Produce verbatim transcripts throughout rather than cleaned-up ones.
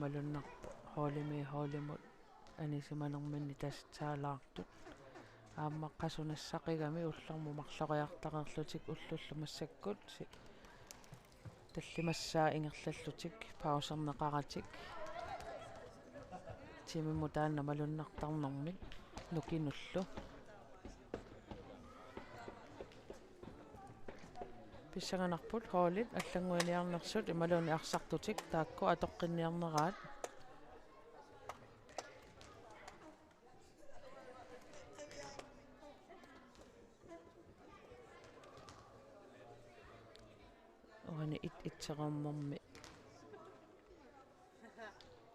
malunnarpoq holdimi holdimut anisimanerminni tassaalaartut. Aamma qasunassaqigami ullormut marloriartareerlutik ullullu massakkut si-, tallimassaa ingerlallutik pauserneqaratik. Timimut taanna malunnartarnermik nukinullu. Pissanganarput holdit allannguiniarnersut imaluunniit arsartutik taakku atoqqinniarneraat. Uani et et-ernermi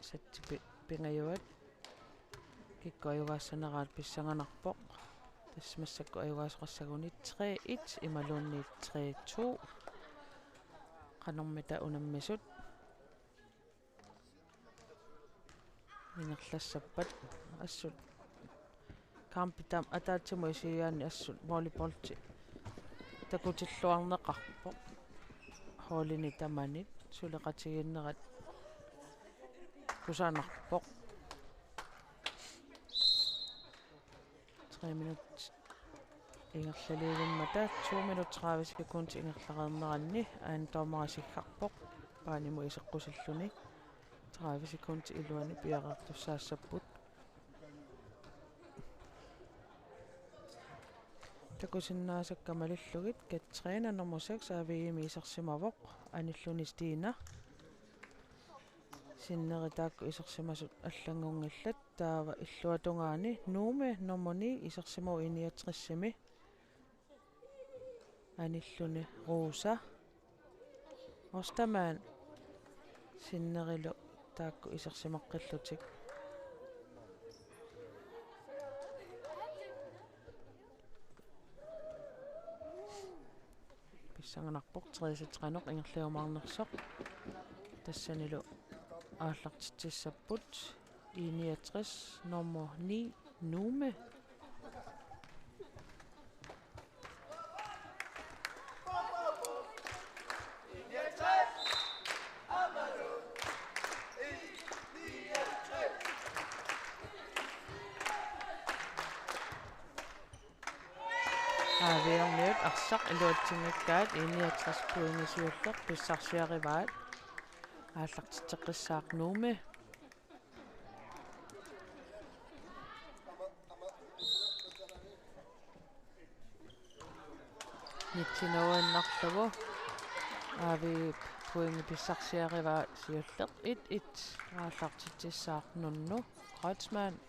satsi pi-, pingajuat. Kikkut ajugaassaneraat pissanganarpoq. Tassa massakkut ajugaasoqassaguni tre et imaluunniit tre to. Qanormita unammisut ingerlassappat assut. Kampit taama ataatsimut isigigaanni assut volleyballi takutilluarneqarpoq. Holdini tamanit suleqatigiinnerat kusanarpoq. Tre minut ingerlaliivimmata, to minut tredive sekund ingerlareerneranni aana dommeri siggarpoq baanimut iseqqusilluni. Tredive sekund iluani piareertussaassapput. Takusinnaasakka malillugit Katrine nummer seks A V I-mi isersimavoq, anilluni Stina. Sinneri taakku isersimasut allanngunngillat, taava illuatungaani Nuume nummer ni isersimavoq I niogtresimi. Anilluni Rosa Ostermann sinnerilu taakku isersimaqqillutik. Pissanganarpoq tre-seks-inoq ingerlajumaarnersoq. Tassanilu aallartitsissapput I niogtres nummer ni Nuume. A V I-miut arsaq iluatsinngikkaat I niogtres pointi siulleq pissarsiarivaat. Aallartitseqqissaaq Nuume. Nitsinuinnarlugu A V I pointi pissarsiarivaat siulleq et et. Aallartitsissaaq Nunnu Kreutzmann.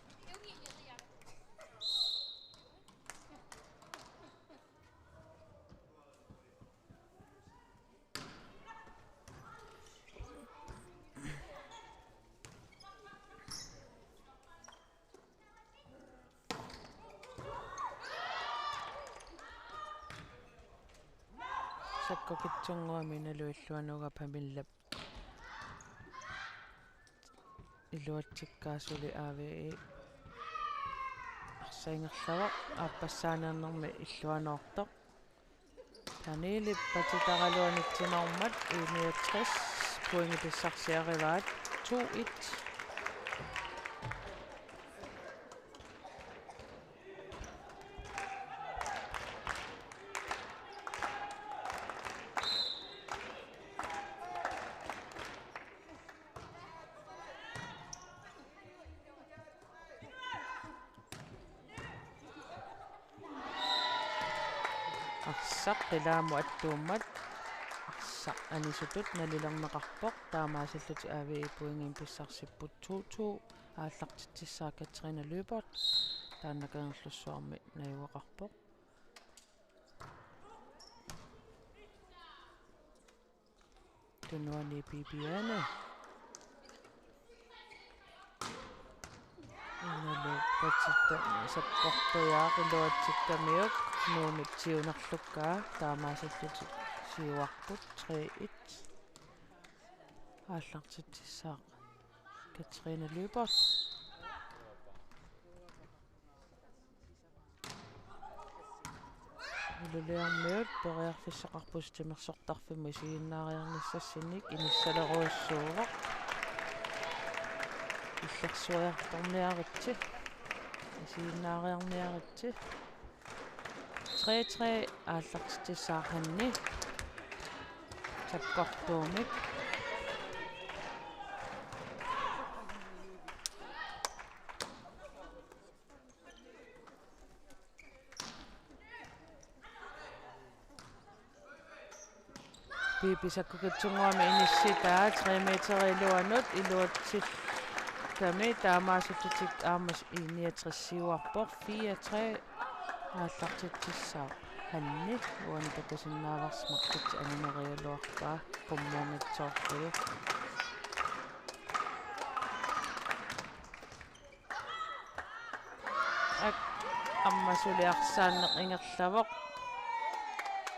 Sakkukitsunnguamik naluilluanuga pamillap. Iluatsikkaasuli A V I arsaq ingerlavoq, aappassaaneernermi illuanoortoq. Danielip patitaraluanitsinermat I niogtres pointi pissarsiarivaat to et. Arsaq qilaamut attuummat arsaq anisutut nalilerneqarpoq, taamaasillutik A V I pointimik pissarsipput to to. Aallartitsissaaq Katrine Lyberth, taanna Kangerlussuarmi najugaqarpoq. Tunuani Bibiane. Unalu patitta sakkortujaaq, iluatsikkamiuk Nuummi siunerlukkaa, taamaasillutik siuarput tre et. Aallartitsissaaq Katrine Lyberth. Ilulissarmiut periarfissaqarput timersortarfimmut isiginnaariarnissassinnik, inissalerujussuuvoq. Illersuiartorniaritsi. Isiginnaariarniaritsi. Tre tre aallartitsissaaq Hanni. Sakkortuumik. Pipi Sakkukitsunnguami inissitaa tre meter iluanut iluatsittami taamaasillutik aamma I niogtres siuarpoq fire tre aallartitsissaaq Hanni uani takusinnaavarsi Markitsi angunerigaluarpaa qummuunngitsoorlugu. Ak-, aamma suli arsaanneq ingerlavoq.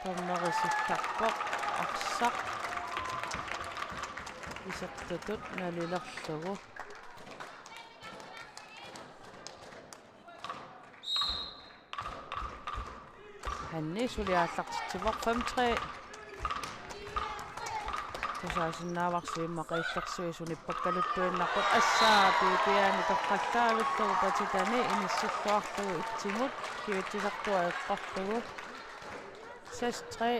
Dommeri sillarpoq arsaq. Isertutut nalilerlugu. Hanni suli aallartitsivoq fem tre. Tusaasinnaavarsi immaqa illersuisut nippakkaluttuinnarput. Assaa Pipiani toqqallaavillugu patitani inissilluarlugu itsimut kivitsisartua eqqorlugu. Seks tre.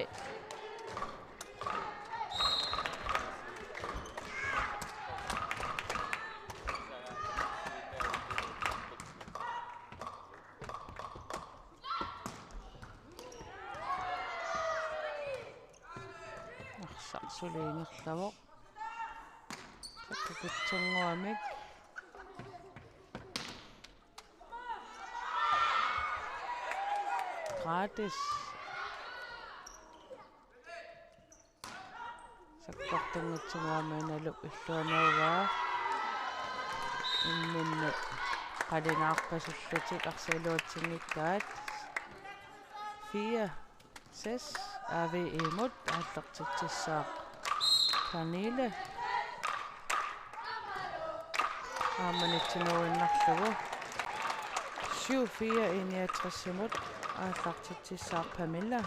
Arsaq suli ingerlavoq. Sakkukitsunnguamik. Gratis. Sakkortunngitsunnguami Nalup illuanaagaa. Imminnut qalingaarpasillutik arsaq iluatsinngikkaat. Fire seks A V E-mut aallartitsissaaq Pernille. Aamma nitsinuinnarlugu. Syv fire I niogtres-imut aallartitsissaaq Pamela.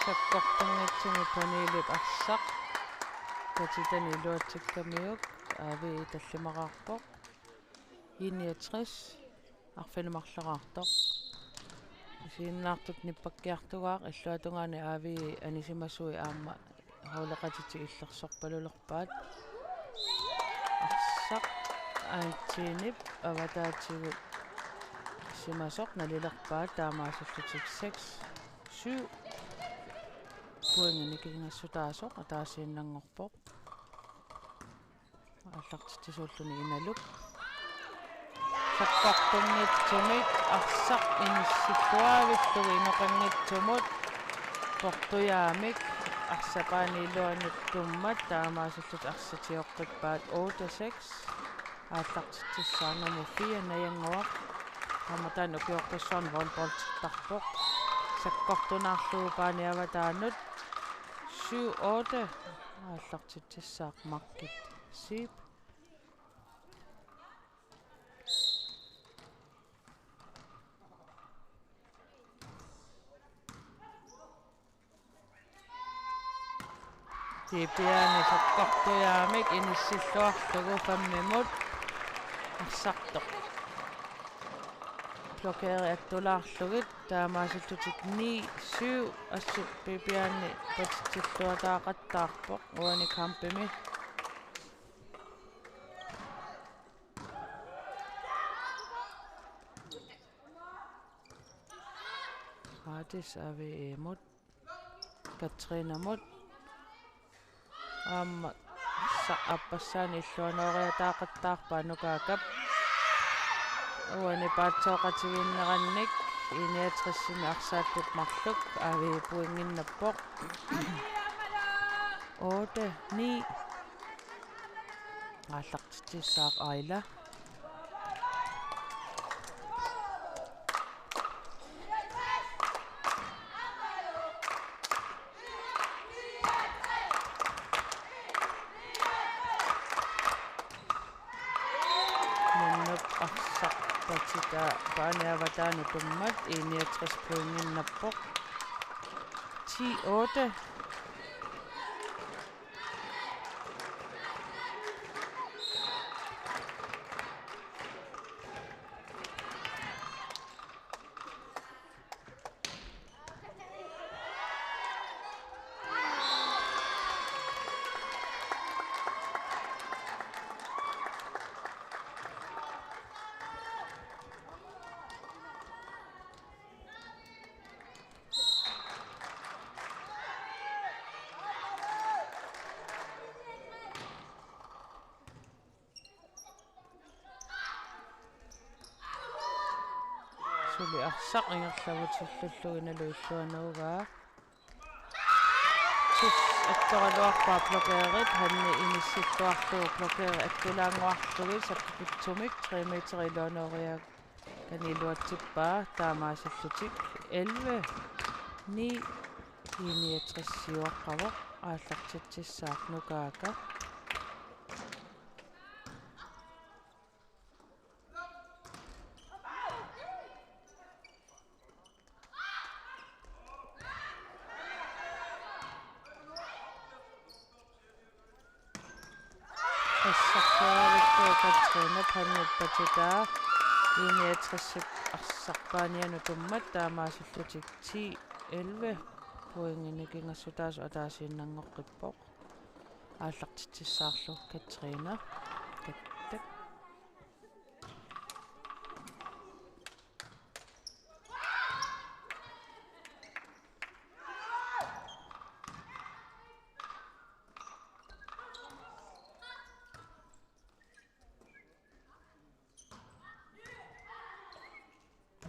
Sakkortunngitsumik Pernillep arsaq. Patitani iluatsikkamiuk A V E tallimaraarpoq. I niogtres arfineq-marloriartoq. Isiginnaartut nippakkiartugaaq illuatungaani A V E anisimasui aamma holdeqatitik illersorpalulerpaat. Arsaq Antinip avataatigut simasoq nalilerpaat taamaasillutik seks syv. Pointi nikingassutaasoq ataasiinnanngorpoq. Aallartitsisuulluni Inaluk. Sakkortunngitsumik arsaq inissilluavillugu inoqanngitsumut portujaamik arsaq paani iluanut tummat taamaasillutik arsaq tioqqippaat otte seks. Aallartitsissaaq nummer fire Najannguaq. Aamma taanna ukiorpassuarni volleyballittarpoq. Sakkortunaarlugu paani avataanut syv otte. Aallartitsissaaq Margit Zeeb. Pipiani sakkortujaamik inissilluarlugu femmimut arsartoq. Blokeri attulaarlugit taamaasillutik ni syv assut Pipiani patitsilluataaqattaarpoq uani kampimi. Gratis A V E-mut. Katrinamut. Aamma sa-, aappassaani illuanooriataaqattaarpaa Nuka Kap. Uani paatsooqatigiinnerannik I niogtres-imi arsaattut marluk A V E pointinnappoq. Otte ni. Aallartitsissaaq Aila. Taa Paani avataanut tummat I niogtres pointinnarpoq. Ti otte. Suli arsaq ingerlavutillullugu Inalu illuanaagaa. Tus attoraluarpaa blokerit, Hanni inissilluarlugu blokeri attulaannguarlugu sakkukitsumik tre meter iluanooriakkani iluatsippaa taamaasillutik. Elleve ni. I niogtres siuaqqavoq, aallartitsissaaq Nukaaka. Arsaq suaarlugu Katrine Paniup patitaa I niogtres arsaq Paanianut tummat taamaasillutik ti elleve pointinik nikingassutaasut ataasiinnanngoqqippoq. Aallartitsissaarlu Katrine. Tak, tak.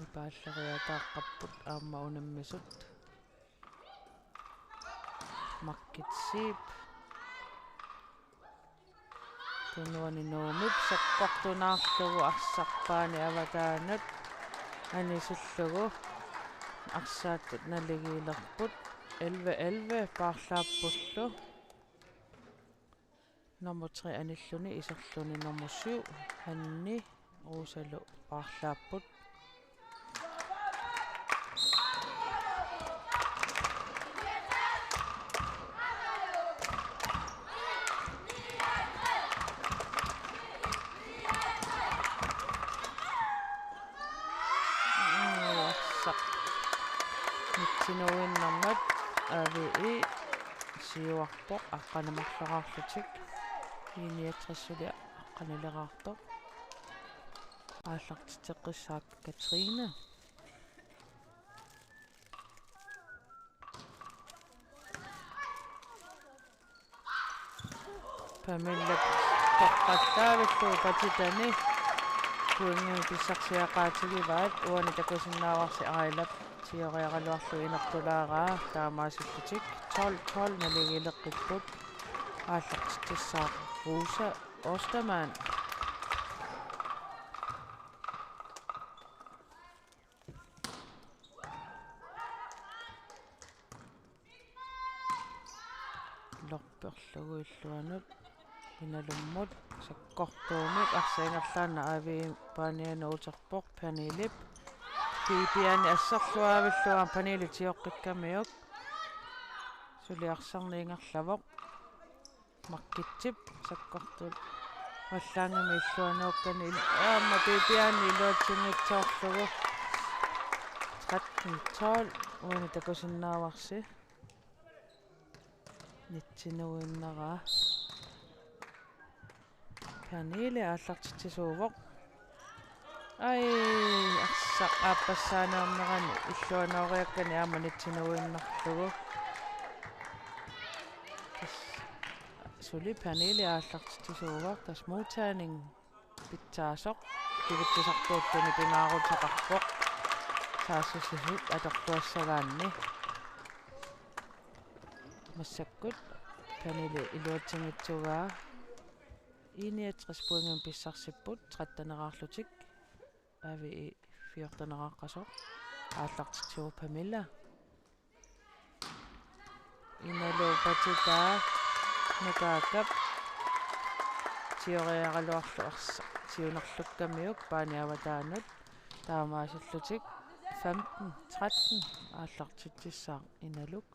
Ipaallariataaqqapput aamma unammisut. Margit Zeeb. Tunuani Nuummi sakkortunaarlugu arsaq Paani avataanut anisillugu arsaattut naligiilerput. Elleve elleve paarlaappullu. Nummer tre anilluni iserluni nummer syv Hanni Rosalu paarlaapput. Arsaq nitsinuinnarmat A V E siuarpoq aqqaneq-marloriarlutik. I niogtres suli aqqanileraartoq. Aallartitseqqissaaq Katrine. Pamela toqqallavillugu patitani pointimik pissarsiaqaatigivaat, uani takusinnaavarsi Ailap tioriaraluarlugu inertulaaraa taamaasillutik. Tolv tolv naligiileqqipput, aallartitsissaaq Rosa Ostermann. Lorperlugu illuanut Inalummut sakkortuumik arsaq ingerlaannaq A V E Paanianut uterpoq Pernillep. Pipiani asserluaavillugu aamma Pernille tioqqikkamiuk. Suli arsarneq ingerlavoq. Margitip sakkortuulluni allaanngimmat illuanuukkani il-, aamma Pipiani iluatsinngitsoorlugu. Tretten tolv, uani takusinnaavarsi. Nitsinuinnaraa. Pernille aallartitsisuuvoq. Ai, arsaq aappassaaneernerani illuanooriakkani aamma nitsinuinnarlugu. Tassa suli Pernille aallartitsisuuvoq, tassa modtagning pitsaasoq. Kivitsisartuuttuni pingaaruteqarpoq. Saassussisut atortuassagaanni. Massakkut Pernille iluatsinngitsuugaa. I niogtres pointimik pissarsipput, tretteneraarlutik. A V E fjorteneraqqasoq. Aallartitsisuuvoq Pamela. Inalu patitaa Nukaakap tioriaraluarlugu arsaq siunerlukkamiuk Paani avataanut. Taamaasillutik femten tretten aallartitsissaaq Inaluk.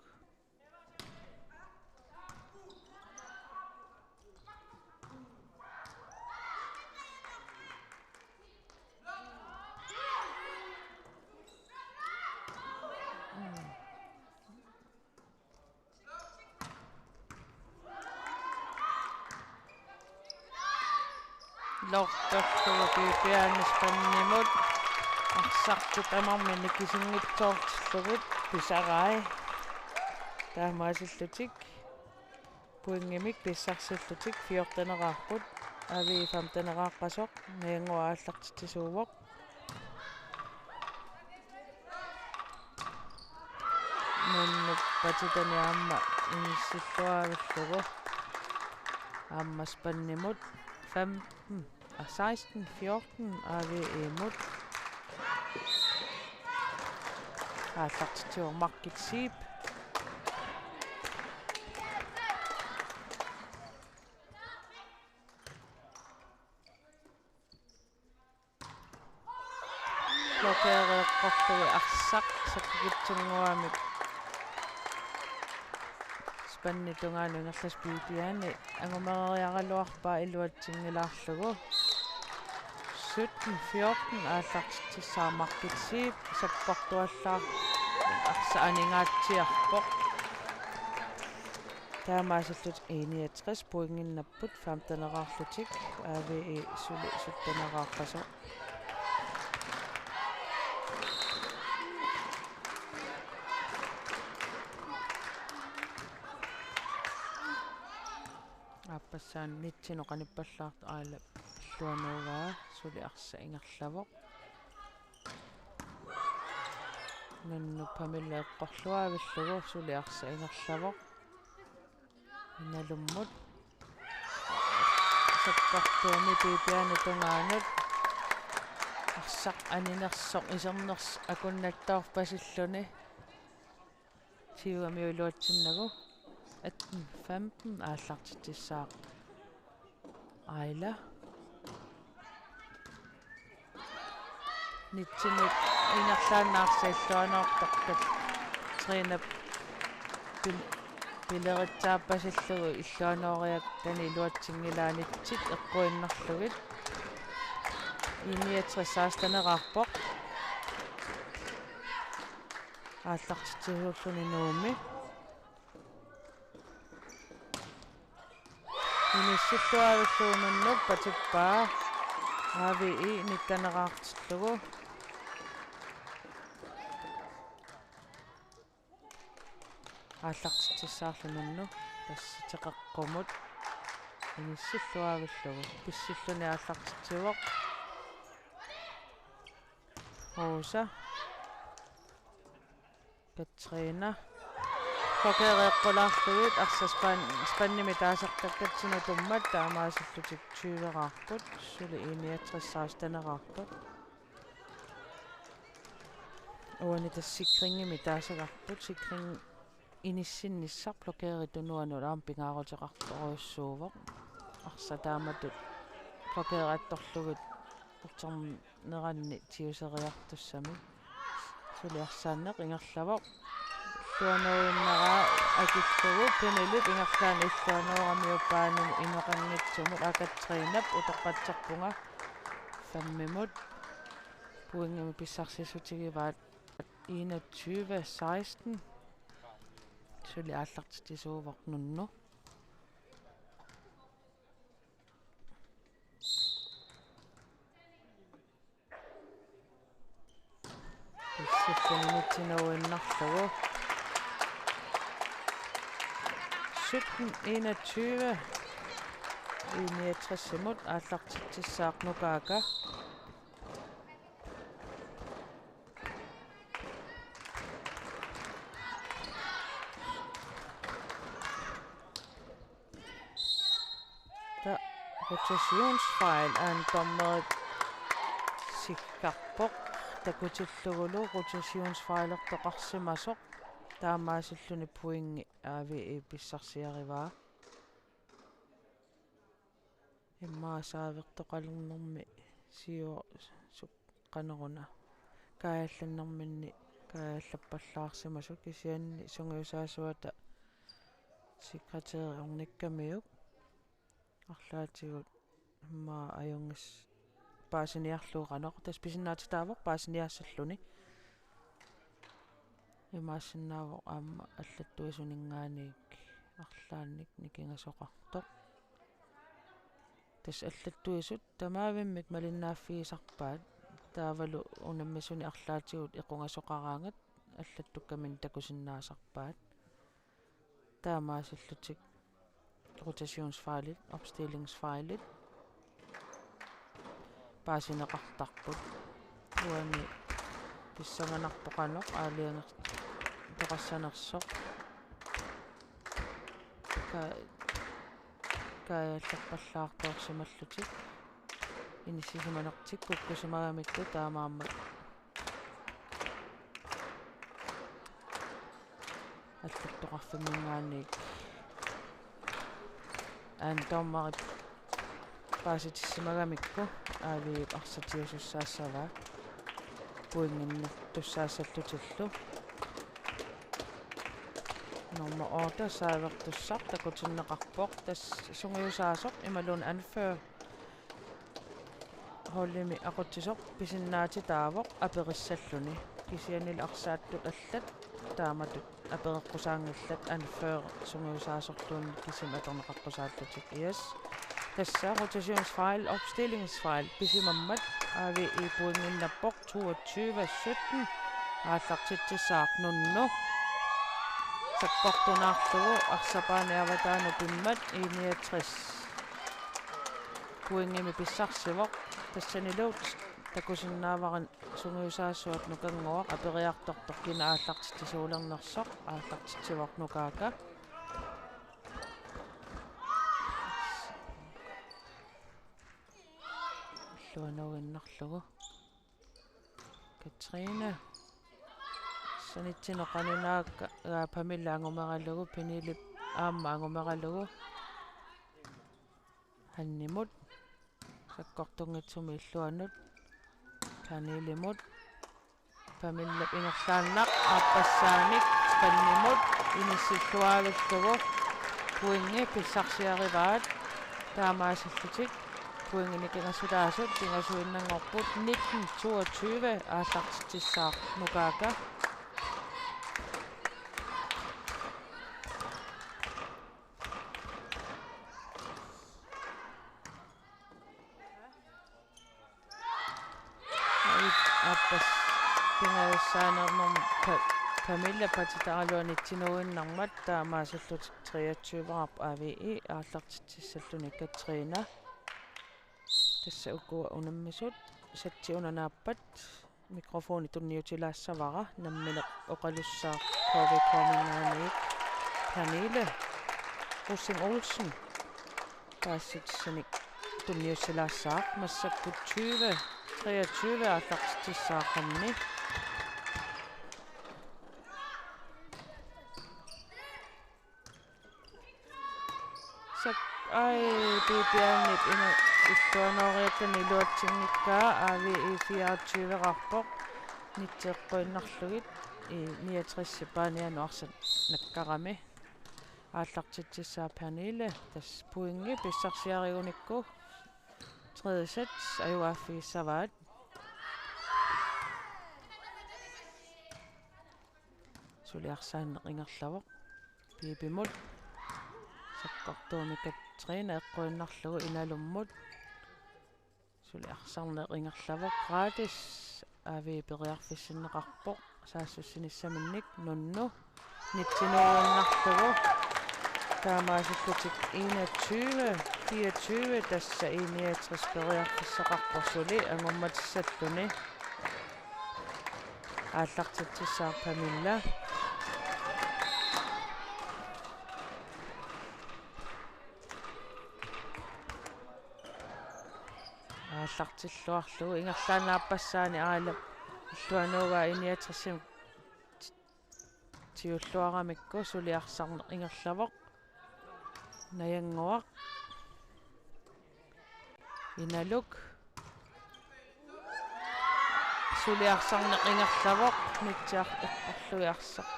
Lortorlugu Pipiaani spannimut. Arsartut tamarmik nikisinngitsoortillugit pisarai. Taamaasillutik pointimik pissarsillutik fjorteneqarput. Avi femteneqaqqasoq, Niannguaq aallartitsisuuvoq. Nunnup patitani aamma inissilluavillugu. Aamma spannimut femten, ah, seksten fjorten A V E-mut. Aallartitsivoq Margit Zeeb. Blokeereqqorlugit arsaq saqqukitsunnguamik spannip tungaanut ingerlasoq Pipiaani angumereriaraluarpaa iluatsinngilaarlugu. Sytten fjorten aallartitsissaaq Margit Zeeb, sakkortuallaarpoq, arsaq aningaatsiarpoq. Taamaasillutik enogtres pointinnaapput femteneqarlutik, A V E suli sytteneqaqqasoq. Aappassaani nittenut qanippallaartoq Aila illuanuuvaa, suli arsaq ingerlavoq. Nunnup Pamela eqqorluaavillugu, suli arsaq ingerlavoq. Inalummut. Sakkortuumik Pipiaani tungaanut. Arsaq aninersoq isernersoq akunnattoorpasilluni. Siugamiut iluatsinnagu. Atten femten aallartitsissaaq Aila. Nittenut ingerlaannaq arsaq illuanoortoq Katrina pil-, pileritsaappasillugu illuanooriakkani iluatsinngilaanitsit eqquinnarlugit. Enogtres seksteneqarpoq. Aallartitsisuulluni Nuummi. Inissilluavillugu nunnup patippaa. A V E nitteneqartillugu. Aallartitsissaarlu nunnu. Tassa teqeqqumut inissilluavillugu. Pissilluni aallartitsivoq. Rosa. Katrina. Blokeereqqulaarlugit arsaq span-, spannimik taasartakkatsinnut tummat, taamaasillutik tyveqarput, suli enogtres seksteneqarput. Uani tassa sikringimik taasagarput, sikring inissinnissaq blokeeritut nuanut aamma pingaaruteqartorujussuuvoq. Arsaq taamatut blokeerattorlugit uterneranni tiuseriartussamik. Suli arsaanneq ingerlavoq. Illuanuinnaraa akillugu Penelip ingerlaannaq illuanooramiuk paanimut inoqanngitsumut, aa, Katrinap utoqqatserpunga femimut pointimik pissarsissutigivaat. Enogtyve seksten. Suli aallartitsisuuvoq nunnu. Pissilluni nittenuinnarlugu. Sytten enogtyve. Enogtresimut aallartitsissaaq Nukaaka. Ta-, rotationsfejl, aana dommerit sikkarpoq takutillugulu rotationsfejlertoqarsimasoq, taamaasilluni pointi A V E pissarsiarivaa. Immaqa saavertoqalernermi siu-, su-, qanoruna. kaajallannerminni kaajallappallaarsimasut, kisianni sungiusaasuata sekretæri ornikkamiuk arlaatigut immaqa ajunngis-, paasiniarlugu qanoq, tassa pisinnaatitaavoq paasiniaassalluni. Imaassinnaavoq aamma allattuisuninngaanniit arlaannik nikingasoqartoq. Tassa allattuisut tamaavimmik malinnaaffigisarpaat, taavalu unammisuni arlaatigut equngasoqaraangat allattukkaminnik takusinnaasarpaat. Taamaasillutik rotationsfejlit, opstillingsfejlit paasineqartarput. Uani pissanganarpoq qanoq aalajangertoqassanersoq. Ka-, kaajallerpallaartoorsimallutik. Inissisimanertik kukkusimagamikku taamaammat allattoqarfimminngaanniit aana dommerit paasitissimagamikku A V-p arsaq tigusussaassavaa pointinngortussaassallutillu. Nummer otte saavertussaq takutinneqarpoq, tassa sungiusaasoq imaluunniit anfører holdimi aqutsisoq pisinnaatitaavoq aperissalluni. Kisiannili arsaattut allat taamatut apereqqusaanngillat, anfører sungiusaasorluunniit kisimi atorneqaqqusaallutik. Yes. Tassa rotationsfejl, opstillingsfejl pisimammat A V I pointinnginnappoq, toogtyve sytten. Aallartitsissaaq Nunnu. Sakkortunaarlugu arsaq paaniarlugu taanna pimmat, I niogtres pointimik pissarsivoq. Tassanilu takusinnaavara sungiusaasuat Nukannguaq aperiartortoq kina aallartitsisuulernersoq, aallartitsivoq Nukaaka. Illuanuuginnarlugu. Katrine. Sanitsineq qaninaakka, aa, Pamilla angumeralugu, Pernillep aamma angumeralugu. Hannimut. Sakkortunngitsumik illuanut. Pernilemut. Pamillap ingerlaannaq aappassaanik Hannimut inissilluavillugu pointi pissarsiarivaat. Taamaasillutik pointit nikingasulaasut pingasuinnanngorput, nitten toogtyve aallartitsissaaq Nukaaka. Aappas pingajussaanermut Pa-, Pamilla patitaraluani nittenuinnarmat, taamaasillutik treogtyveqarpoq A V I, aallartitsissalluni Katrine. Tassa ukua unammisut, satsi una naappat. Mikrofoni tunniutilaassavara, nammineq oqalussaaq K V K-minngaanniit. Pernille Rosing Olsen paasissutissanik tunniussilaassaaq, massakkut tyve treogtyve aallartitsissaaq Hanni. Sak-, ai, Bibianip ina illuanooriakkani iluatsinngikkaa, A V I fireogtyveqarpoq, nitteqquinnarlugit, I niogtres paanianut arsaq nakkarami. Aallartitsissaaq Pernille, tassa pointi pissarsiarigunikku tredje sæt ajugaaffigissavaat. Suli arsaanneq ingerlavoq. Bibimut. Sakkortuumik Katrine eqquinnarlugu Inalummut. Suli arsarneq ingerlavoq. Gratis A V periarfissinneqarpoq saassussinissaminnik. Nunnu nittenuinnarlugu. Taamaasillutik enogtyve fireogtyve, tassa I niogtres periarfissaqarpoq suli angummatissalluni. Aallartitsissaaq Pamilla. Aallartilluarlugu ingerlaannaq aappassaani aala illuanuugaa I niogtresimik ti-, tigulluaramikku, suli arsarneq ingerlavoq. Najannguaq. Inaluk. Suliarsarneq ingerlavoq, Nitsiaq eqqorlugit arsaq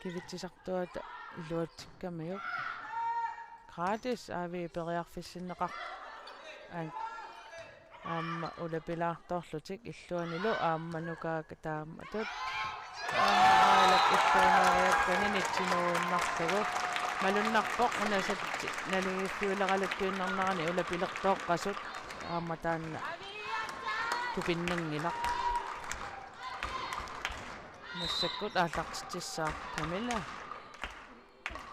kivitsisartuata iluatsikkamiuk. Gratis A V periarfissinneqar-, an-, aamma ulapilaartorlutik illuanilu aamma Nukaak taamatut. Aamma Aalap illuanooriakkani nitsinuuinnarlugu. Malunnarpoq una satti naligiiffiuleraluttuinnarnerani ulapilertooqqasut aamma taanna tupinnanngilaq. Massakkut aallartitsissaaq Camilla.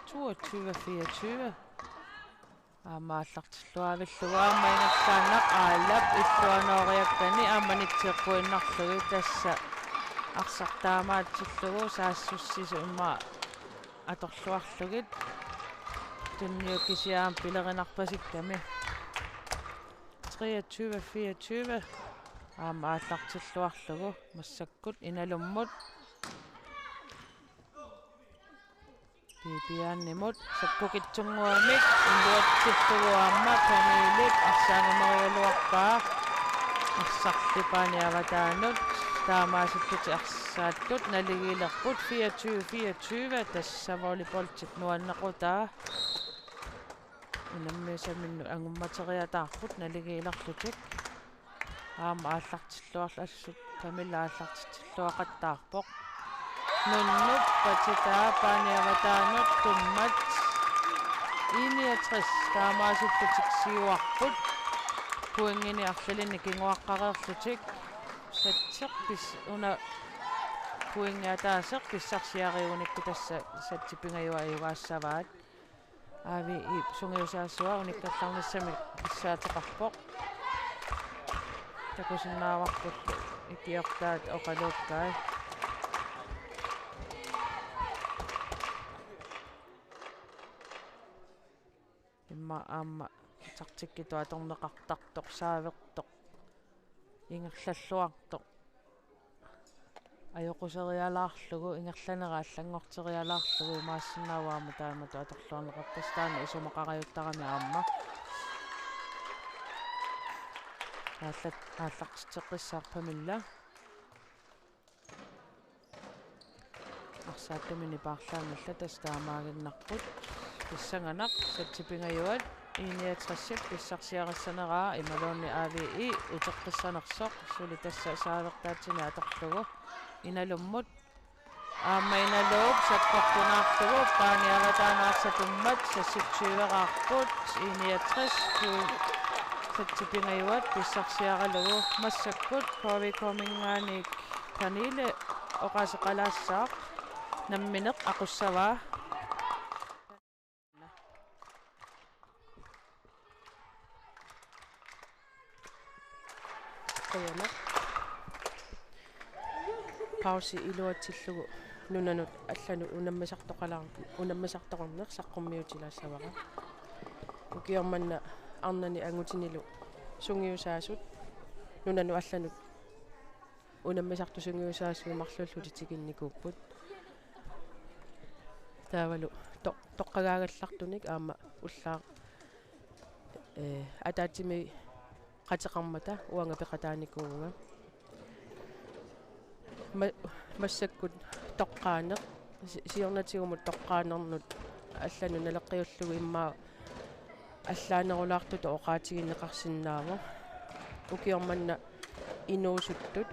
Toogtyve fireogtyve. Aamma aallartilluaavillugu aamma ingerlaannaq Aalap illuanooriakkani aamma nitseqquinnarlugu tassa arsaq taamaatsillugu saassussisoq immaqa atorluarlugit tunniukisiaam pilerinarpasikkami. Treogtyve fireogtyve. Aamma aallartilluarlugu massakkut Inalummut. Bibianimut sakkukitsunnguamik iluatsillugu aamma Pernillep arsaanngummerigaluarpaa. Arsarli Paani avataanut taamaasillutik arsaattut naligiilerput fireogtyve fireogtyve tassa volleyballip nuannequtaa. Unammisaminnut angummateriataarput naligiilerlutik. Aamma aallartilluarlu assut Camilla aallartitsilluaqattaarpoq. Nunnup patitaa Paani avataanut tummat. I niogtres taamaasillutik siuarput. Pointinik arlalinnik kinguaqqareerlutik. Satseq pis-, una pointi ataaseq pissarsiarigunikku tassa satsip pingajuat ajugaassavaat. A V E sungiusaasua unikkallarnissamik pissaateqarpoq. Takusinnaavarpullu ikiortaat oqaluukkai. Immaqa aamma taktikkitut atorneqartartoq, saavertoq, ingerlalluartoq. Ajoquserialaarlugu, ingerlanera allanngorterialaarlugu, imaassinnaavoq aamma taamatut atorluarneqartartoq, taanna isumaqarajuttarami aamma. Aallat-, aallartitseqqissaaq Pernille. Arsaattumini paarlaannarluta tassa taamaaginnarput. Pissanganaq satsip pingajuat I niogtresip pissarsiarissaneraa imaluunniit A V E uteqqissanersoq suli tassa saavertaatsinik atorlugu. Inalummut. Aamma Inaluup sakkortunaarlugu Paani avataanut arsaq tummat seksogtyveraarput, I niogtres satsip pingajuat pissarsiaralugu massakkut K V K-minngaanniit Pernille oqaaseqalaassaaq nammineq aqussavaa. Qujanaq. Pausi iluatsillugu nunanut allanut unammisartoqalaar-, unammisartoqarneq saqqummiutilaassavara. Ukioq manna arnani angutinilu sungiusaasut nunanut allanut unammisartut sungiusaasui marluullutik tikinnikuupput. Taavalu to-, toqqagaagallartunik aamma ullaaq, ee, ataatsimi qateqarmata uanga peqataanikuuvunga. Ma-, massakkut toqqaaneq, si-, siornatigumut toqqaanernut allanut naleqqiullugu immaqa allaanerulaartutut oqaatigineqarsinnaavoq. Ukioq manna inuusuttut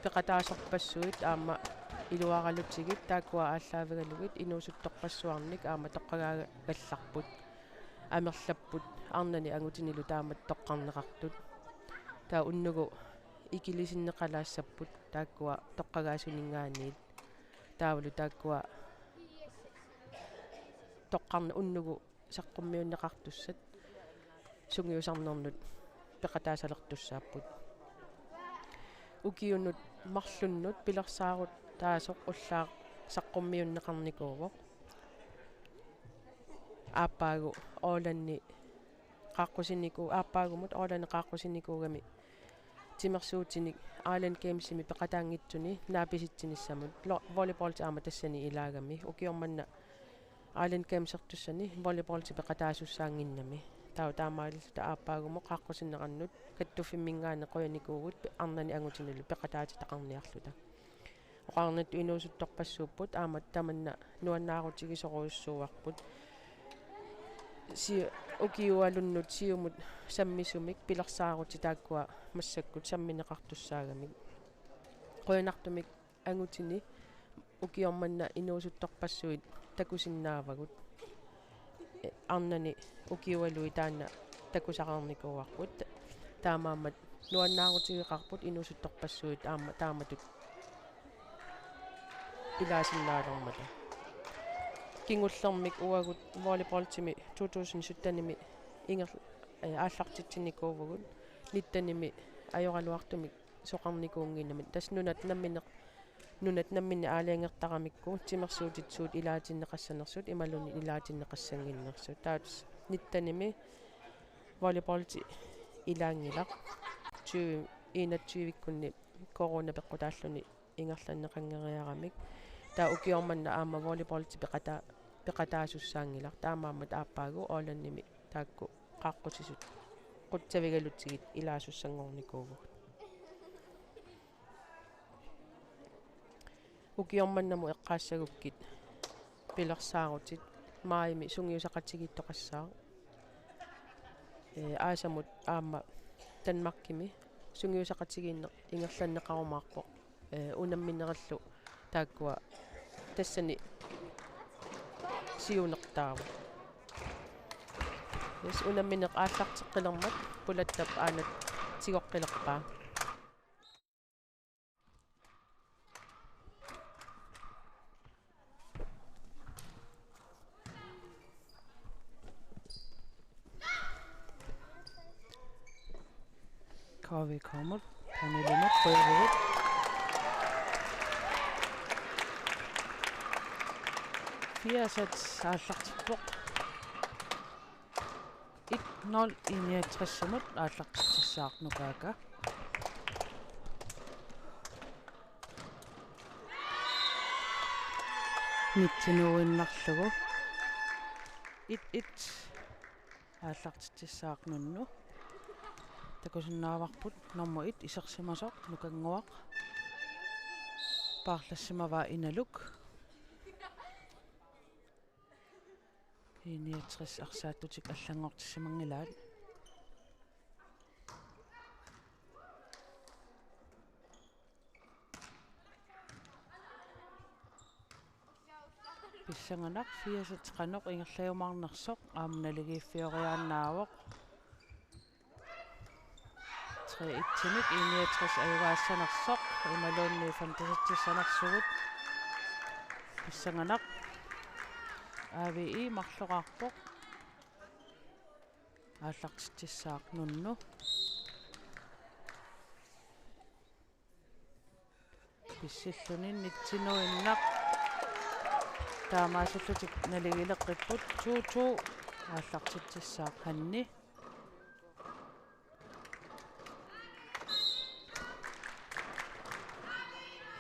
peqataasorpassuit aamma iluaralutigit taakkua aallaavigalugit inuusuttorpassuarnik aamma toqqagaagallarput. Amerlapput arnani angutinilu taamatut toqqarneqartut. Taava unnugu ikilisinneqalaassapput taakkua toqqagaasuninngaanniit. Taavalu taakkua toqqarne-, unnugu saqqummiunneqartussat sungiusarnernut peqataasalertussaapput. Ukiunut marlunnut pilersaarutaasoq ullaaq saqqummiunneqarnikuuvoq. Aappaagu Ålandi qaaqqusiniku-, aappaagumut Ålandi qaaqqusinikuugami timersuutinik Island Gamesimi peqataanngitsuni naapisitsinissamut lo-, volleyballit aamma tassani ilaagami. Ukioq manna Island Gamesertussani volleyballit peqataasussaannginnami. Taava taamaalilluta aappaagumut qaaqqusinneqarnut kattuffimminngaanniit qujanikuuvugut arnani angutinilu peqataatitaqarniarluta. Oqarnittut inuusuttorpassuupput aamma tamanna nuannaarutigisorujussuuarput. Si-, ukiualunnut siumut sammisumik pilersaarutit taakkua massakkut sammineqartussaagamik. Qujanartumik angutini ukioq manna inuusuttorpassuit takusinnaavagut. Arnani ukiualui taanna takusaqarnikuuarput. Taamaammat nuannaarutigeqaarput inuusuttorpassuit aamma taamatut ilaasinnaalermata. Kingullermik uagut volleyballimi to tusind syttenimi inger-, eh, aallartitsinikuuvugut. Nittenimi ajoraluartumik soqarnikuunnginnami. Tassa nunat namminneq, nunat namminneq aalajangertaramikku timersuutit suut ilaatinneqassanersut imaluunniit ilaatinneqassannginnersut. Taava nittenimi volleyballi ilaanngilaq. Tyve enogtyve-kkunni corona peqqutaalluni ingerlanneqanngeriaramik. Taava ukioq manna aamma volleyballi peqata-, peqataasussaanngilaq. Taamaammat aappaagu Ålandimi taakku qaaqqusisut qutsavigalutsigit ilaasussanngornikuuvugut. Ukioq mannamut eqqaassagukkit pilersaarutit maajimi sungiusaqatigiittoqassaaq. Ee, aasamut aamma Danmarkimi sungiusaqatigiinneq ingerlanneqarumaarpoq. Ee, unamminerillu taakkua tassani siunertaavoq. Yes, unammineq aallarteqqilermat Pulattap aana tigoqqilerpaa. K V K-mut, Pernillemut, Røverud. Fire sæt aallartippoq. Et nul I niogtresimut aallartitsissaaq Nukaaka. Nitsinuinnarlugu. Et et aallartitsissaaq Nunnu. Takusinnaavarput nummer et isersimasoq Nukannguaq. Paarlassimavaa Inaluk. I niogtres arsaattutik allanngortissimanngilaat. Pissanganaq fire sæt qanoq ingerlajumaarnersoq aamma naligiiffioriaannaavoq. Tre et-imik I niogtres ajugaassanersoq imaluunniit femogtresissanersugut. Pissanganaq. A V I marloraarpoq. Aallartitsissaaq Nunnu. Pissilluni nitsinuinnaq. Taamaasillutik naligiileqqipput to to. Aallartitsissaaq Hanni.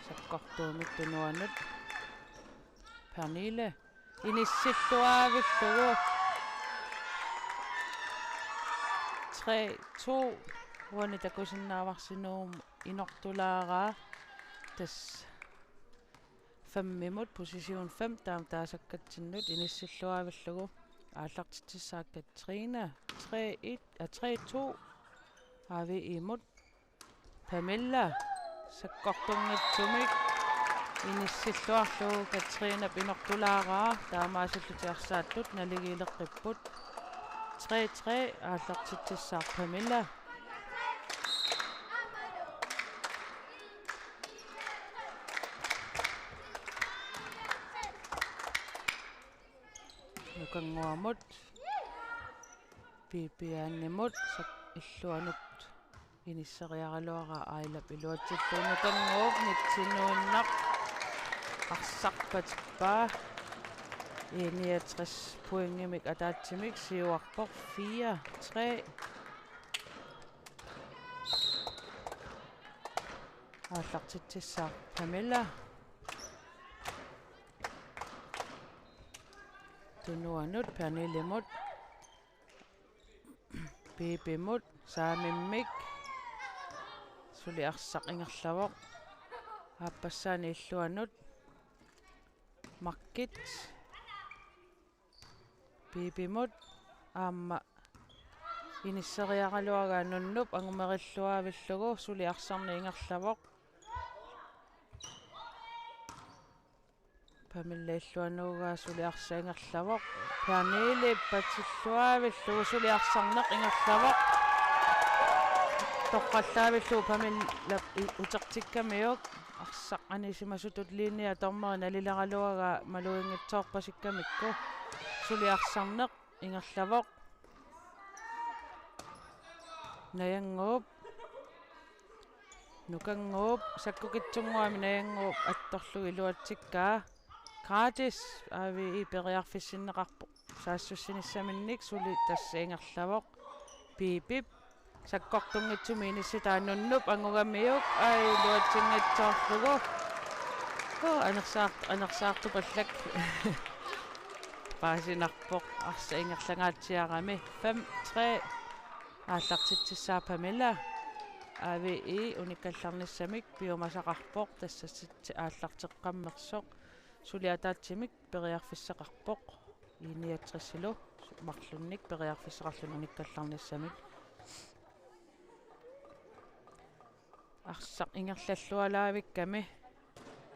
Sakkortuumik tunuanut. Pernille. Inissilluaavillugu. Tre to. Uani takusinnaavarsi Nuummut inortulaaraa. Tassa femmimut, position fem, taama taasakkatsinnut inissilluaavillugu. Aallartitsissaaq Katrine. Tre et, ah, tre to. A V I-mut. Pamela sakkortunngitsumik inissilluarlugu Katrinap inortulaaraa, taamaasillutik arsaattut naligiileqqipput. Tre tre aallartitsissaaq Pamela. Nukannguamut. Pipianimut sak-, illuanut inisseriaraluaraa Ailap iluatsillugu. Nukannguup nitsinuinnaq arsarpatippaa. I niogtres pointimik ataatsimik siuarpoq fire tre. Aallartitsissaaq Pamela. Tunuanut Pernilemut. Piipimut saamimmik. Suli arsaq ingerlavoq. Aappassaani illuanut. Markit. Piipimut aamma inisseriaraluaraa Nunnup angumerilluaavillugu suli arsarneq ingerlavoq. Pamilla illuanuugaa suli arsaq ingerlavoq. Pernille patilluaavillugu suli arsarneq ingerlavoq. Torrallaavillugu Pamilla i-, utertikkamiuk. Arsaq anisimasutut linjea dommeri nalileraluaraa maluginngitsoorpasikkamikku. Suli arsarneq ingerlavoq. Najannguup. Nukannguup. Sakkukitsunnguamik Najannguup attorlugu iluatsikkaa. Gratis A V I periarfissinneqarpoq. Saassussinissaminnik suli tassa ingerlavoq. Piipip. Sakkortunngitsumik inissitaa Nunnup angugamiuk. Ai, iluatsinngitsoorlugu. Huu, anersaart-, anersaartupallak. Paasinarpoq arsaq ingerlangaatsiarami. Fem tre. Aallartitsissaaq Pamilla. A V I unikkallarnissamik piumasaqarpoq. Tassa sit aallarteqqammersoq. Suli ataatsimik periarfissaqarpoq. I niogtresilu marlunnik periarfissaqarluni unikkallarnissamik. Arsaq ingerlallualaavikkami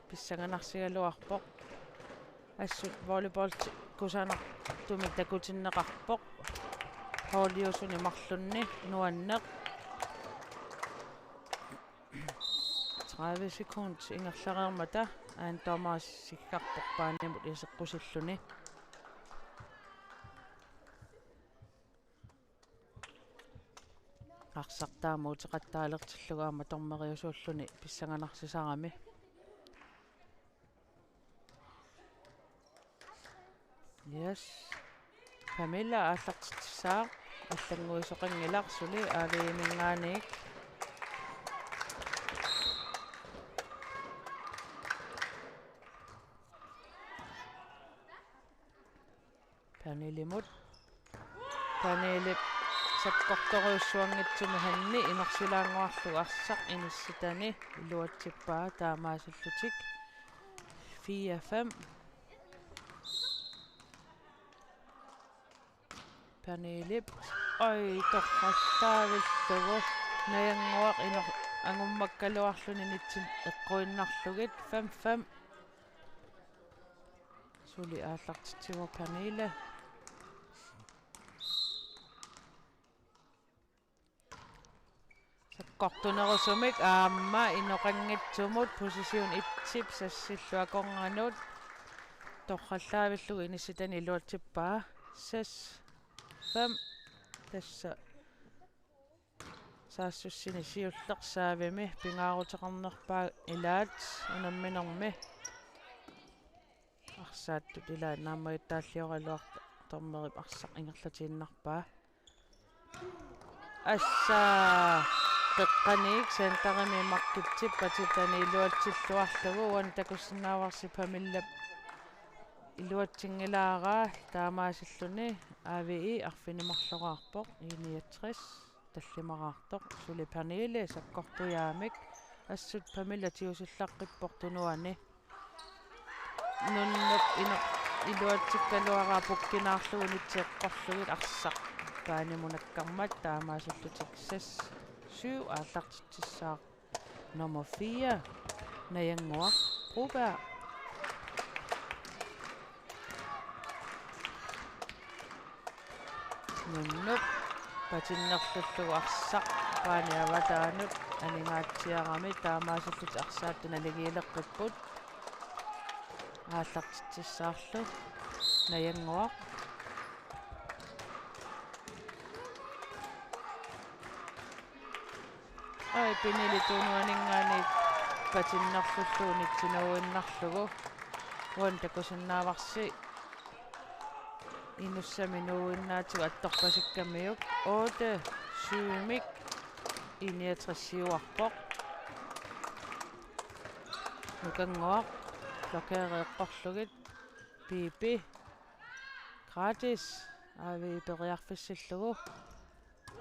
pissanganarsigaluarpoq. Assut volleyball ti-, kusanartumik takutinneqarpoq. Hooliusuni marlunni nuanneq. Tredive sekund ingerlareermata aana dommeri siggarpoq paanimut iseqqusilluni. Arsaq taama uteqattaalertillugu aamma dommeriusuulluni pissanganarsisarami. Yes. Pamilla aallartitsissaaq, allannguisoqanngilaq suli A V I-minngaanniit. Pernillemut. Pernille sakkortorujussuanngitsumik hanni inersilaannguarlugu arsaq inissitani iluatsippaa taamaasillutik. Fire fem. Pernillep. Oj, torrallaavillugu. Najannguaq ino-, angummakkaluarluni initsinni eqquinnarlugit. Fem fem. Suli aallartitsivoq Pernille. Sakkortunerusumik aamma inoqanngitsumut position et-ip sassillu akornganut. Torrallaavillugu inissitani iluatsippaa. Seks fem. Tassa saassussineq siulleq servimi pingaaruteqarnerpaaq ilaat unamminermi. Arsaattut ilaat naammagittaalliorluartoq dommerip arsaq ingerlatiinnarpaa. Assa qeqqaniik centerimi Markitsip patitani iluatsilluarlugu uani takusinnaavarsi Pamillap iluatsinngilaaraa taamaasilluni A V I arfineq-marloraarpoq I niogtres. Tallimaraartoq suli Pernille sakkortujaamik assut Pamilla tigusillaqqippoq tunuani. Nunnup ino-, iluatsikkaluaraa pukkinaarlugu initsi eqqorlugit arsaq paanimut nakkarmat taamaasillutik seks syv aallartitsissaaq. Nummer fire, Najannguaq Broberg. Nunnup patinnerlullugu arsaq paani avataanut aningaatsiarami taamaasillutik arsaattut naligiileqqipput. Aallartitsissaarlu Najannguaq. Ai, Pernille tunuaninngaanniit patinnerlullugu initsi nuuinnarlugu. Uani takusinnaavarsi inussami nuuinnaatigut attorpasikkamiuk. Otte syvimik I niogtres siuarpoq. Nukannguaq blokeeri eqqorlugit. Piipi. Gratis. A V I periarfissillugu.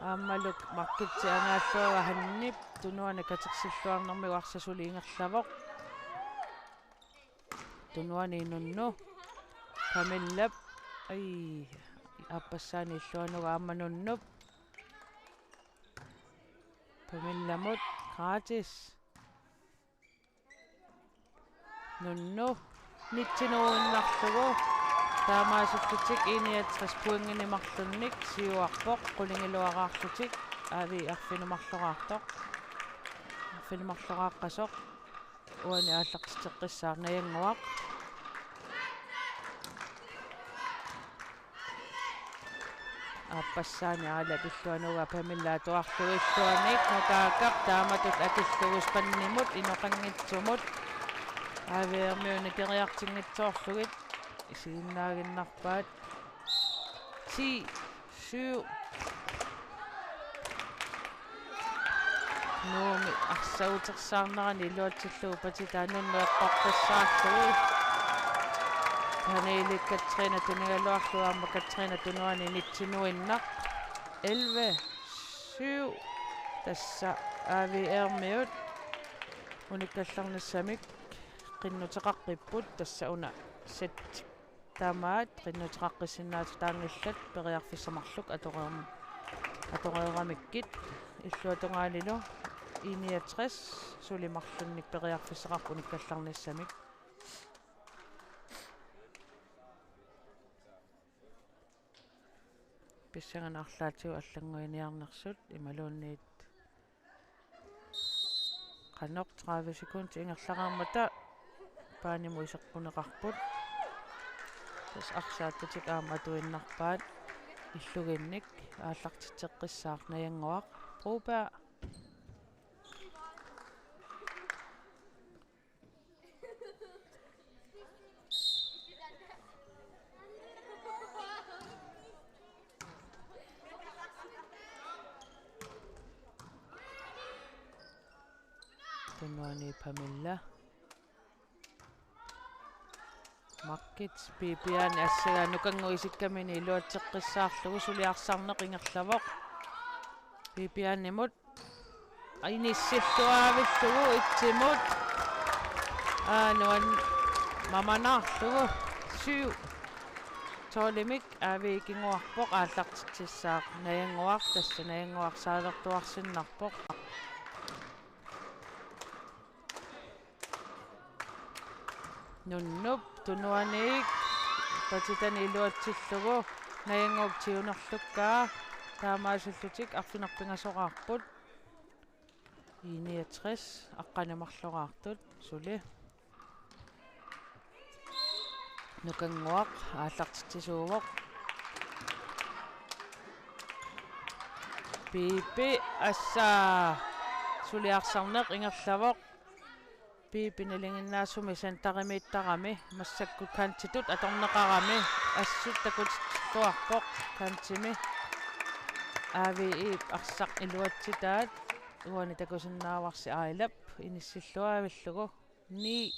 Aammalu Markitsi angaalluagaa Hannip tunuani katersilluarnermigut arsaq suli ingerlavoq. Tunuani Nunnu. Pamillap. Ai, aappassaani illuanuga aamma Nunnup. Pamillamut gratis. Nunnu nitsinuinnarlugu. Taamaasillutik I niogtres pointinik marlunnik siuarpoq, qulingiluaraarlutik. A V arfineq-marloraartoq. Arfineq-marloraaqqasoq. Uani aallartitseqqissaaq Najannguaq. Aappassaani Aalap illuanuga Pamilla atuarlugu illuanik Nukaakap taamatut akillugu spandimut inoqanngitsumut. A V-ermiut nikeriartinngitsoorlugit isiginnaaginnarpaat. Ti syv. Nuummi arsaagutersaarnerani iluatsillugu patitaa Nunnu eqqortassaarlugu. Paniili Katrina tunigaluarlugu aamma Katrina tunuani nitsinuinnaq. Elleve syv. Tassa A V-ermiut unikkallarnissamik qinnuteqaqqipput, tassa una set. Tamaat qinnuteqaqqissinnaatitaanngillat periarfissat marluk atoreerm-, atoreeramikkit. Illuatungaanilu I niogtres suli marlunnik periarfissaqarpoq unikkallarnissamik. Pissanganaq arlaatigut allannguiniarnersut imaluunniit qanoq tredive sekundit ingerlareermata paanimut iseqquneqarput. Tassa arsaattatik aamma atuinnarpaat illuginnik. Aallartitseqqissaaq Najannguaq. Broberg. Tunuani Pamilla. Markits, Pipiani assagaa Nukannguup isikkamini iluatseqqissaarlugu, suli arsarneq ingerlavoq. Pipianimut. Inissilluaavillugu itsimut. Aa, nuan mamanaarlugu. Syv tolvimik A V kinguarpoq, aallartitsissaaq Najannguaq, tassa Najannguaq saavertuarsinnarpoq. Nunnup tunuaniit patitani iluatsillugu Najannguup tiunerlukkaa, taamaasillutik arfineq-pingasoraarput. I niogtres aqqaneq-marloraartut suli. Nukannguaq aallartitsisuuvoq. Pipi, assa, suli arsarneq ingerlavoq. Pipi nalinginnaasumik centerimiittarami, massakkut kantitut atorneqarami, assut takutitsilluarpoq kantimi. A V-ip arsaq iluatsitaat, uani takusinnaavarsi Ailap inissilluaavillugu. Ni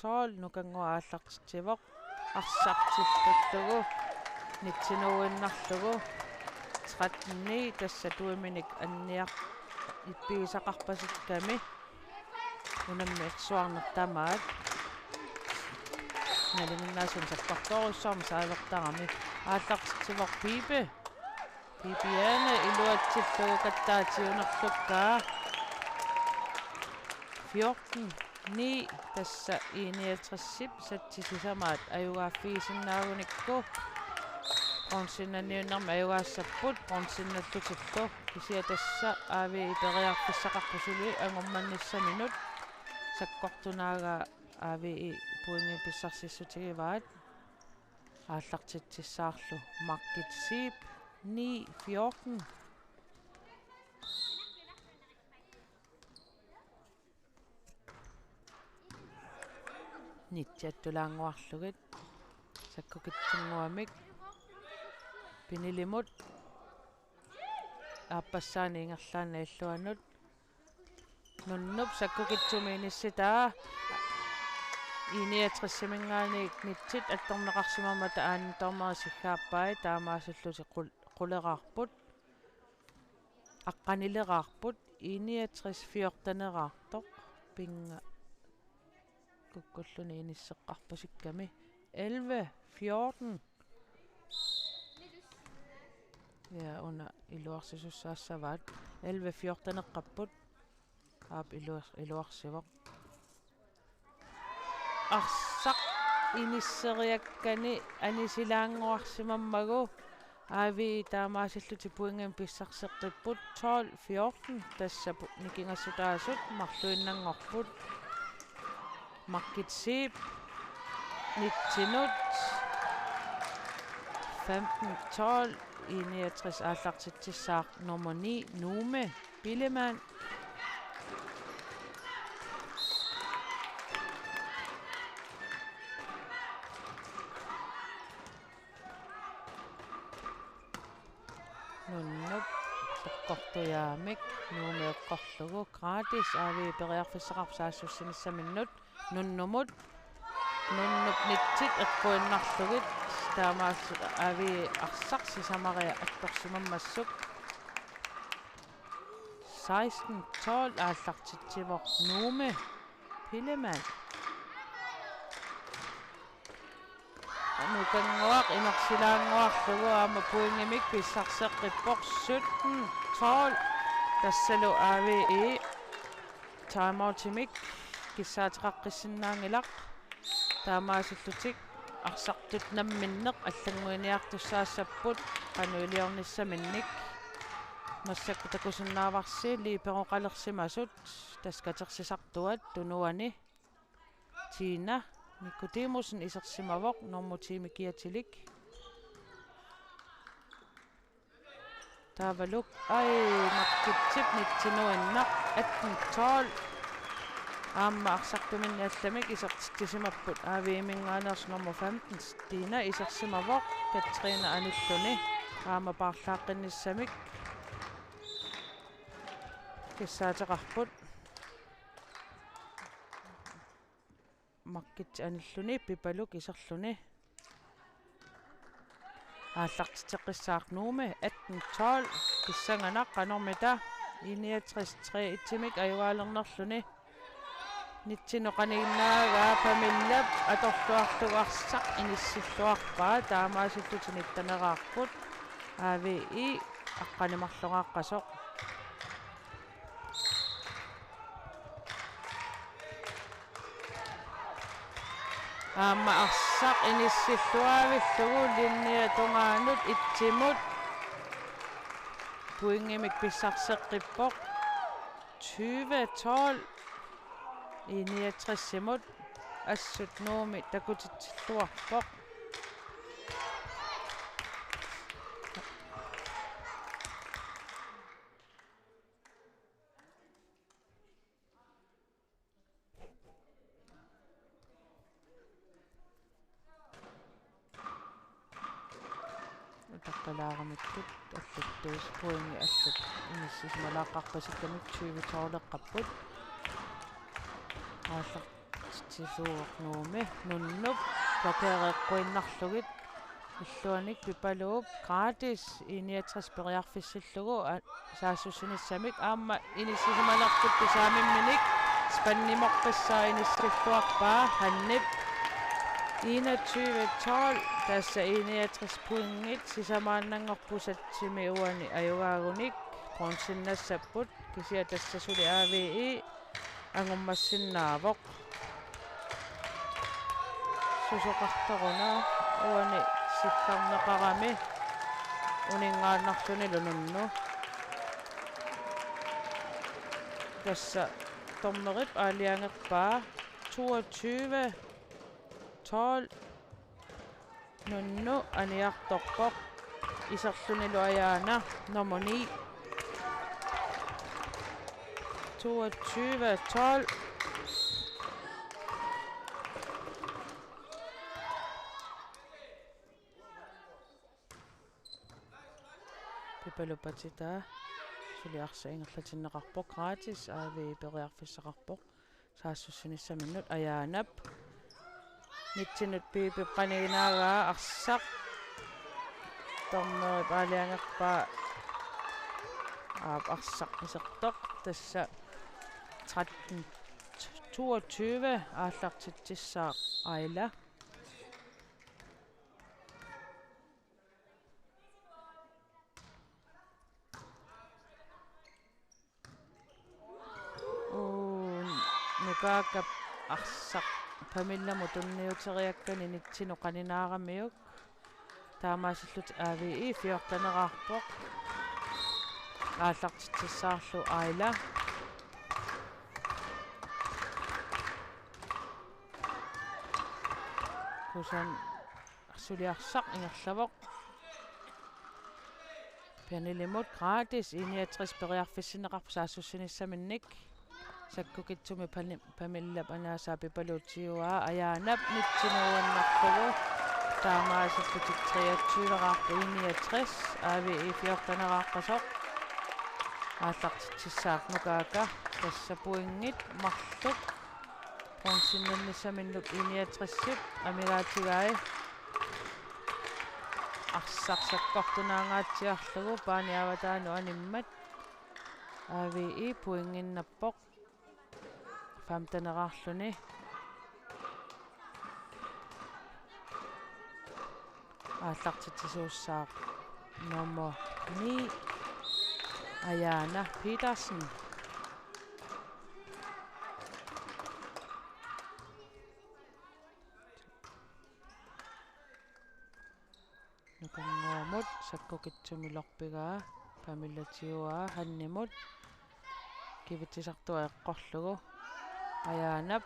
tolv, Nukannguaq aallartitsivoq. Arsaq tippallugu nitsinuinnarlugu. Tretten ni, tassa tuiminik anniar ippigisaqarpasikkami. Unammi ersuarneq tamaat. Nalinginnaasumik sakkortoorujussuarmik saavertarami. Aallartitsivoq Pipi. Pipiani iluatsillugu kattaa tiunerlukkaa. Fjorten ni, tassa I niogtresip satsit sisamaat ajugaaffigisinnaavanikku. Bronzennanniunnermi ajugaassapput bronzennallutillu. Kisianni tassa A V periarfissaqarpoq suli angummannissaminut. Sakkortunaagaa A V pointit pissarsissutigivaat. Aallartitsissaarlu Margit Zeeb, ni fjorten. Nitsiattulaannguarlugit sakkukitsunnguamik Pinilimut. Aappassaani ingerlaannaq illuanut. Nunnup sakkukitsumik inissitaa. I niogtresiminngaanniit nitsit attorneqarsimammata aani dommeri siggaappai, taamaasillutik qul-, quleraarput. aqqanileraarput, I niogtres fjorteneraartoq, pinga kukkulluni inisseqqarpasikkami. Elleve fjorten. Ja, una iluarsisussaassavaat. Elleve fjorteneqqapput. Aap, iluar-, iluarsivoq. Arsaq inisseriakkani anisilaannguarsimammagu A V I taamaasillutik pointimik pissarseqqipput, tolv fjorten, tassa pu-, nikingassutaasut marluinnanngorput. Margit Zeeb, nittenut, femten tolv, I niogtres aallartitsissaaq nummer ni, Nuume Bileman. Nunnup eqqortujaamik Nuume eqqorlugu, gratis A V I periarfissaqarpoq saassussinissaminnut. Nunnumut. Nunnup nitsit eqquinnarlugit. Taamaasilluni A V I arsaq sisamariartorsimammassuk. Seksten tolv aallartitsivoq Nuume Bileman. Nukannguaq inersilaannguarlugu aamma pointimik pissarseqqippoq, sytten tolv. Tassalu A V I timeoutimik kissaateqaqqissinnaanngilaq. Taamaasillutik arsartut namminneq allannguiniartussaassapput qanoq iliornissaminnik. Massakkut takusinnaavarsi liberoqalersimasut, tassa katersisartuat tunuani. Tina Nikodemussen isersimavoq nummer ti-mik kiatilik. Taavalu, ai, Margit Zeeb nitsinuinnaq, atten tolv. Aamma arsartuminni allamik isertitsisimapput A V I-minngaanneersoq nummer femten, Tina isersimavoq, Katrine anilluni. Aamma paarlaaqqinnissamik kissaateqarput. Margit anilluni, Pipaluk iserluni. Aallartitseqqissaaq Nuume, atten tolv, pissanganaq qanormita, I niogtres tre et-imik ajugaalernerluni. Nitsinut qaniginnaagaa Pamellap atorluarlugu arsaq inissilluarpaa, taamaasillutik nitteneraarput, A V I aqqaneq-marloqaqqasoq. Aamma arsaq inissilluaavillugu linjip tungaanut et-imut pointimik pissarseqqippoq. Tyve tolv, I niogtres-imut, assut Nuummi takutitsilluarpoq. Utaqqilaaramikkit allattuus pointi allat inissisimalaarpasikkami tyve tolv-eqqapput. Aallartitsisuuvoq Nuummi, nunnup blokeereqquinnarlugit. Illuanik Pipaluup gratis I niogtres periarfissillugu, a-, saassussinissamik aamma inissisimalerput, taamaamminnik spannimoqqissaa inissilluarpaa Hannip. Enogtyve tolv, tassa I niogtres pointit sisamaannanngorput satsimi uani ajugaagunik bronzinnassapput, kisianni tassa suli A V I angummassinnaavoq. Susoqartaruna uani sillarneqarami uninngaannarlunilu nunnu. Tassa dommerip aalajangerpaa toogtyve tolv. Nunnu aniartorpoq, iserlunilu ajaana nummer ni. Toogtyve tolv. Pipaluup patitaa suli arsaq ingerlatinneqarpoq, gratis A V I periarfissaqarpoq saassussinissaminnut. Ajaanap nitsinut Piipip qaniginaagaa arsaq. Dommerip aalajangerpaa Aap, arsaq isertoq, tassa tretten toogtyve aallartitsissaaq Aila. Uu, Nukaakap arsaq Pamillamut tunniuteriakkani nitsinut qaninaaramiuk. Taamaasillutik A V I fjorteneqarpoq. Aallartitsissaarlu Aila. Kusan suli arsaq ingerlavoq. Pernillemut gratis, I niogtres periarfissinneqarpoq saassussinissaminnik. Sakkukitsumi Pani-, Pamillap anaasaa Pipaluk tiguaa, Ajaanap nitsinuuannarlugu. Taamaasillutik treogtyveqarpoq, I niogtres, A V I fjorteneqaqqasoq. Aallartitsissaaq Nukaaka, tassa pointit marluk bronzennissaminnut I niogtresip amigaatigai. Arsaq sakkortunaangaatsiarlugu paani avataanut animmat. A V I pointinnappoq. Femteneqarluni. Aallartitsisuussaaq nummer ni, Ajaana Petersen. Nukannguamut sakkukitsumi lorpigaa, Pamilla tiguaa Hannimut. Kivitsisartua eqqorlugu. Ajaanap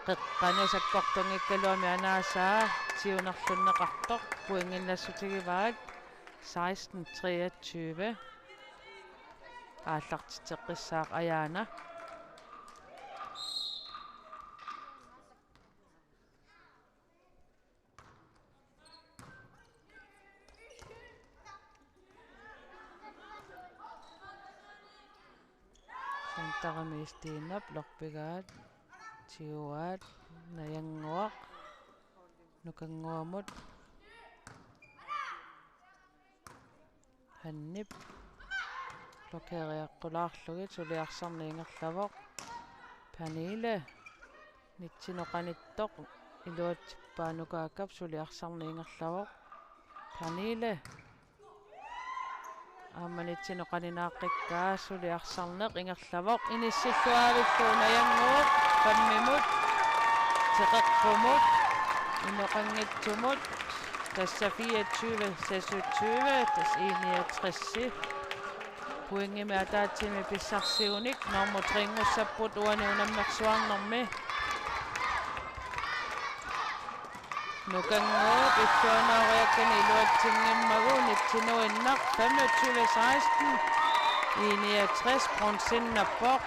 qeqqanut sakkortunngikkaluamik anaasaa tigunerlunneqartoq, pointit nassutigivai. Seksten treogtyve. Aallartitseqqissaaq Ajaana. Santarami Stinap lorpigaat, tiguaat, Najannguaq Nukannguamut. Hannip blokeriaqqulaarlugit suli arsarneq ingerlavoq. Pernille nitsinut qanittoq iluatsippaa Nukaakap, suli arsarneq ingerlavoq. Pernille aamma nitsinut qaninaaqqikkaa, suli arsarneq ingerlavoq. Inissilluaavillu Najannguup femimut, Teqeqqumut, inoqanngitsumut, tassa fireogtyve seksogtyve, tassa I niogtres. Pointimik ataatsimik pissarsigunik nummer tre-nngussapput uani unammersuarnermi. Nukannguup illuanaoriakkani iluatsinngimmagu nitsinuinnaq, femogtyve seksten, I niogtres bronzennappoq.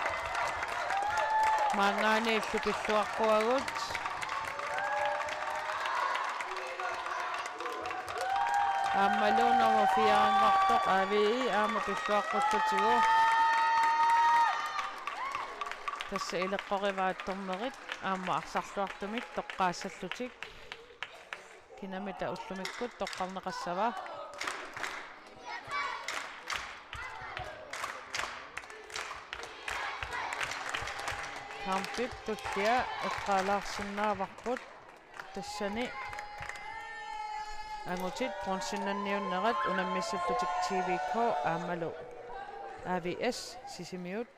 Maanngaanniillu pilluaqquagut. Aammalu nummer fire-nngortoq A V I aamma pilluaqqullutigu. Tassa ileqqorivaat dommerit aamma arsarluartumik toqqaassallutik. Kinamita ullumikkut toqqarneqassava? Kampip tullia eqqaalaarsinnaavarput. Tassani angutit bronzennanniunnerat unammissallutik T V K aammalu A V S Sisimiut.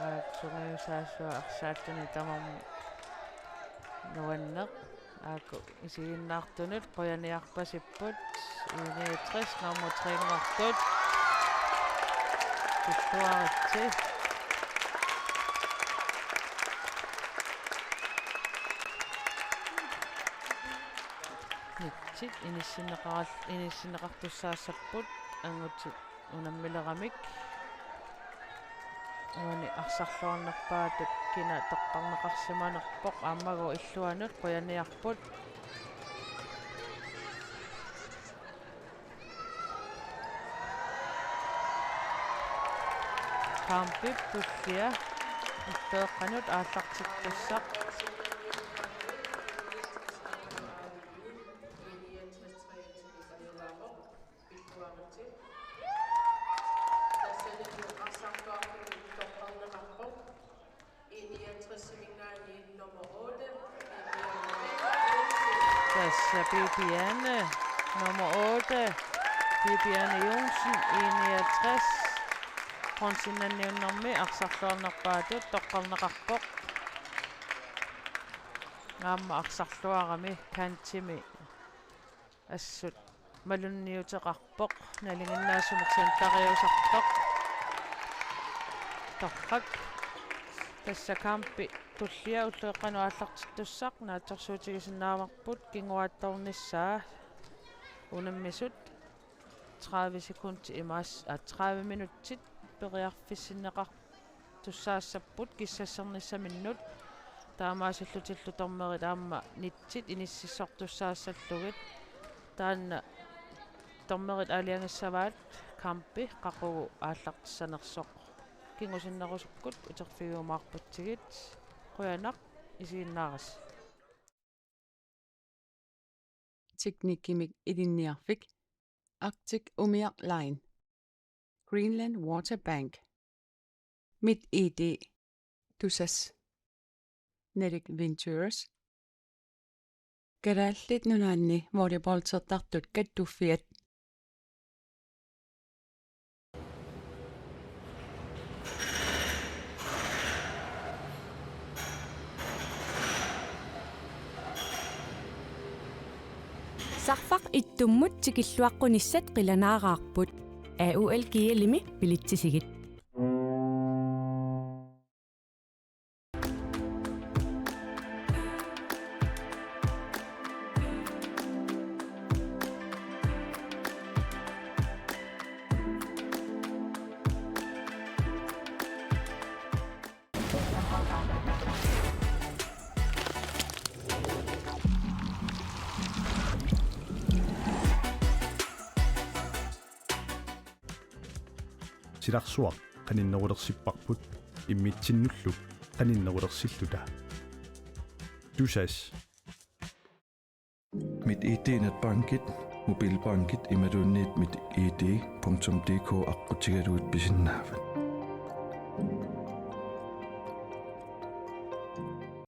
Aatsungajusaasua arsaalluni tamarmi nuanneq. Aaku isiginnaartunut qujaniarpasipput, I niogtres nummer tre-nngortut. Pilluaritsi. Nitsit inissinneqaral-, inissinneqartussaassapput angutit unammileramik. Uani arsarluarnerpaatut Kina toqqarneqarsimanerpoq aammagu illuanut qujaniarput. Kampip tullia ulloqeqqanut aallartittussaq. Tassa Bibiane nummer otte, Bibiane Johnsen, enoghalvtreds. Bronzemedalje nummer arsarluarnerpaatut toqqarneqarpoq. Aamma arsarluarami kantimi assut malunniuteqarpoq, nalinginnaasumik centeriusartoq. Torrak. Tassa kampi tullia ulloqeqqanut aallartittussaq naatsorsuutigisinnaavarput kinguaattoornissaa unammisut tredive sekund imaas-, aa, tredive minutsit periarfissinneqar- tussaassapput kissassernissaminnut. Taamaasillutillu dommerit aamma nitsit inississortussaassallugit. Taanna dommerit aalajangissavaat kampi qaqugu aallartissanersoq. Kingusinnerusukkut uterfigiumaarputsigit. Qujanaq isiginnaarassi. Teknikkimik ilinniarfik, Arctic Umiaq Line, Greenland Water Bank, MitID, Tusass, Nordic Ventures, Kalaallit Nunaanni volleyballtertartut kattuffiat. Sarfaq ittummut tikilluaqqunissat qilanaaraarput. A U L G L-imi bilitsisigit. Silarsuaq qaninnerulersipparput immitsinnullu qaninnerulersilluta. Tusass. MitID netbankit, mobilbankit imaluunniit mitid punktum D K aqqutigalugit pisinnaavat.